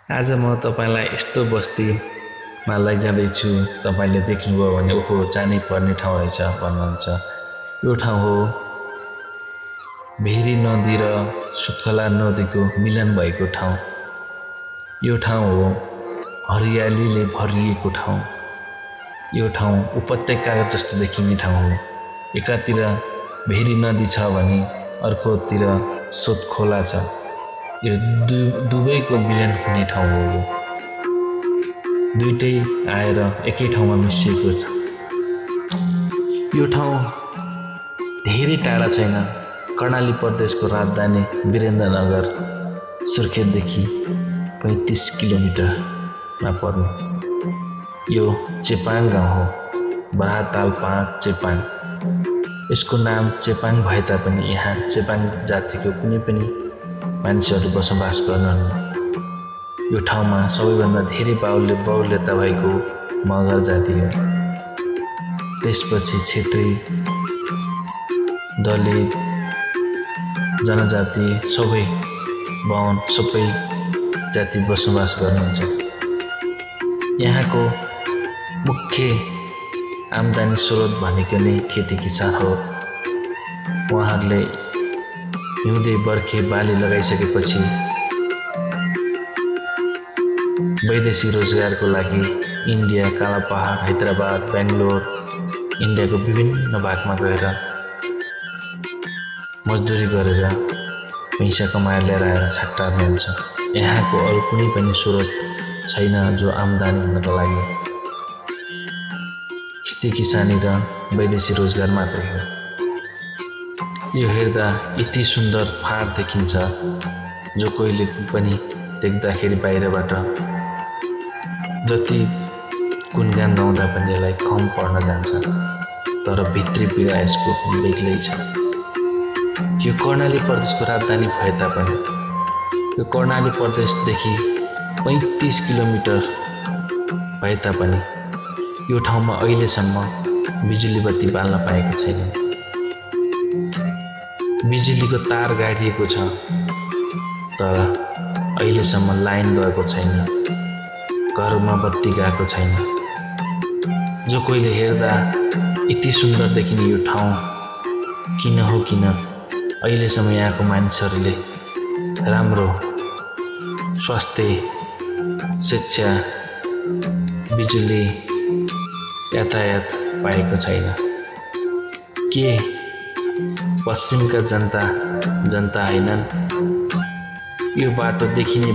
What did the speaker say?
आज म तपाईलाई यस्तो बस्तीमा लैजाँदैछु। तपाईले देख्नुभयो भने ओहो जानै पर्ने ठाउँ रहेछ भन्नुहुन्छ। यो ठाउँ हो भेरी नदी र सुत्खला नदीको मिलन भएको ठाउँ। यो ठाउँ हो हरियालीले भरिएको ठाउँ। यो ठाउँ उपत्यका जस्तो देखिने ठाउँ हो। एकातिर भेरी नदी छ भने अर्कोतिर सोतखोला छ। यो दुवैको मिलन हुने ठाउँ हो। दुईटै आएर एकै ठाउँमा मिसिएको छ। यो ठाउँ धेरै टाढा छैन। कर्णाली प्रदेशको राजधानी वीरेन्द्रनगर सुर्खेतदेखि 35 किलोमिटरमा पर्ने यो चेपाङ गाउँ हो। बराहताल 5 चेपाङ। यसको नाम चेपाङ भए तापनि यहाँ चेपाङ जातिको कुनै पनि मानिसहरू बसोबास गर्नुहुन्न। यो ठाउँमा सबैभन्दा धेरै बाहुल्यता भएको मगर जाति हो। त्यसपछि क्षेत्री, दलित, जनजाति सबै बाहुन सबै जाति बसोबास गर्नुहुन्छ। यहाँको मुख्य आम्दानी स्रोत भनेको नै खेती किसान हो। उहाँहरूले हिउँदे बर्खे बाली लगाइसकेपछि वैदेशिक रोजगारको लागि इन्डिया, कालापहाड, हैदराबाद, बेङ्गलोर, इन्डियाको विभिन्न भागमा गएर मजदुरी गरेर पैसा कमाएर ल्याएर आएर छाट्टार्ने हुन्छ। यहाँको अरू कुनै पनि स्रोत छैन जो आम्दानी हुनको लागि। खेती किसानी र वैदेशिक रोजगार मात्रै हो। यो हेर्दा यति सुन्दर फाँट देखिन्छ जो कोहीले पनि देख्दाखेरि बाहिरबाट जति गुणगान गाउँदा पनि यसलाई कम पर्न जान्छ। तर भित्री पीडा यसको बेग्लै छ। यो कर्णाली प्रदेशको राजधानी भए तापनि यो कर्णाली प्रदेशदेखि 35 किलोमिटर भए तापनि यो ठाउँमा अहिलेसम्म बिजुली बत्ती बाल्न पाएको छैन। बिजुलीको तार गाडिएको छ तर अहिलेसम्म लाइन गएको छैन। घरमा बत्ती गएको छैन। जो कोहीले हेर्दा यति सुन्दर देखिने यो ठाउँ किन हो किन अहिलेसम्म यहाँको मानिसहरूले राम्रो स्वास्थ्य, शिक्षा, बिजुली, यातायात पाएको छैन। के पश्चिमका जनता हैनन्? यो बाटो देखिने